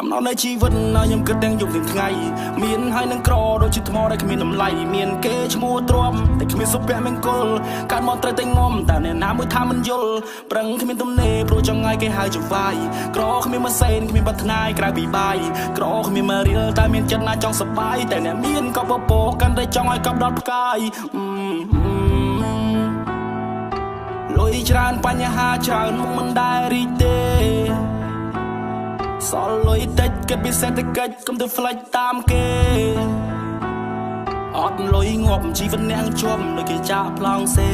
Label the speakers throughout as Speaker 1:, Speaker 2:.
Speaker 1: ចំណោទនៃជីវិតឲ្យខ្ញុំគិតទាំងយប់ទាំងថ្ងៃមានហើយនឹងក្រដូចជាថ្មដែលគ្មានតម្លៃមានគេឈ្មោះទ្រាំតែគ្មានសុភមង្គលកើតមកត្រូវតែងំតែអ្នកណាមួយថាមិនយល់ប្រឹងគ្មានទំនេរព្រោះចង់ឲ្យគេហៅចវាយក្រគ្មានម៉ាសេនគ្មានប្រាថ្នាក្រៅពីបាយក្រគ្មានមករៀលតែមានចិត្តណាចង់សប្បាយតែអ្នកមានក៏ពពកកាន់តែចង់ឲ្យកប់ដល់ផ្កាយលុយច្រើនបញ្ហាច្រើនមុខមិនដែលរីកទេសសល់លុយតិចគិតពីសេដ្ឋកិច្ចកុំទៅផ្លេចតាមគេអត់លុយងាប់ជីវិតអ្នកជាប់ដូចគេចាក់ប្លង់សេ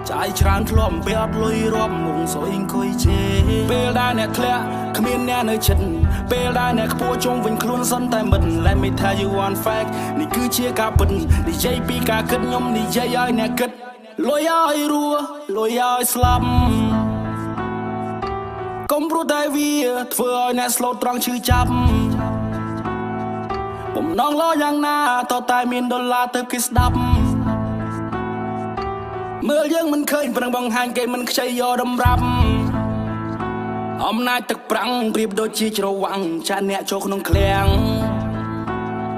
Speaker 1: ចាយច្រើនធ្លាប់ពេលអត់លុយរាប់មុខស្អុយអង្គុយជេពេលដែលអ្នកធ្លាក់គ្មានអ្នកនៅចិត្តពេលដែលអ្នកខ្ពស់ជុំវិញខ្លួនសន្តែមិត្ត Let me tell you one fact នេះគឺជាការពិតនិយាយពីការគិតខ្ញុំនិយាយឲ្យអ្នកគិតលុយឲ្យរស់លុយឲ្យស្លាប់កុំព្រោះតែវាធ្វើឲ្យអ្នកស្លូតត្រង់ឈឺចាប់បំណងល្អយ៉ាងណាតតែមានដុល្លារទៅគេស្ដាប់មើលយើងមិនឃើញប្រឹងបង្ហាញគេមិនខ្ចីយកតម្រាប់អំណាចទឹកប្រាំងប្រៀបដូចជាច្រវាំងចាក់អ្នកចូលក្នុងឃ្លាំង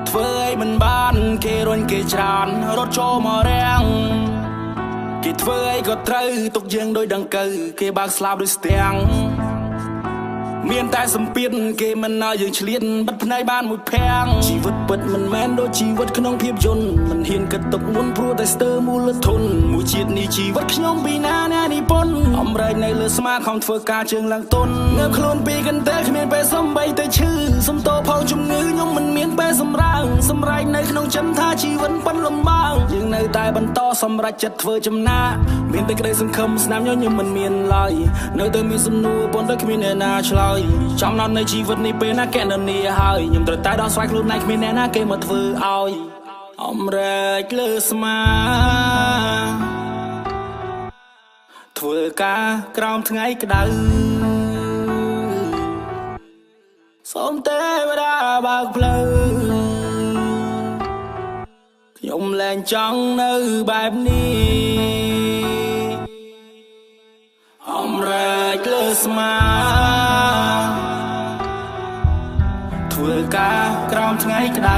Speaker 1: ធ្វើឲ្យមិនបានគេរុញគេច្រានរត់ចូលមករាំងគេធ្វើអីក៏ត្រូវទុកយើងដោយដង្កូវគេបើកស្លាបដោយស្ទាំងមានតែសម្ពាធគេមិនឲ្យយើងឆ្លៀតបិទភ្នែកបានមួយភាំងជីវិតពិតមិនមែនដូចជីវិតក្នុងភាពយន្តមិនហ៊ានគិតទុកមុនព្រោះតែស្ទើរមូលធនមួយជាតិនេះជីវិតខ្ញុំពីណាណានិពន្ធអំរែកនៅលើស្មាខំធ្វើការជើងឡើងទុនងើបខ្លួនពីកន្ទេលគ្មានពេលសំបីតែឈឺសំតោផងជំងឺខ្ញុំមិនមានពេលសម្រាងសម្រែកនៅក្នុងចិនថាជីវិតប៉ិនលំបាកយើងនៅតែបន្តសម្រេចចិត្តធ្វើចំណាកមានតែក្តីសង្ឃឹមស្នាមញញឹមមិនមានឡើយនៅតែមានសំណួរប៉ុន្តែគ្មានអ្នកណាឆ្លើយចំណោទនៃជីវិតនេះពេលណាកណនីហើយខ្ញុំត្រូវតែដោះស្រាយខ្លួនឯងគ្មានអ្នកណាគេមកធ្វើឲ្យអំរែកលើស្មាធ្វើការក្រោមថ្ងៃក្តៅសូមទេវតាបើកផ្លូវខ្ញុំលែងចង់នៅបែបនេះអំរែកលើស្មាធ្វើការក្រោមថ្ងៃក្តៅ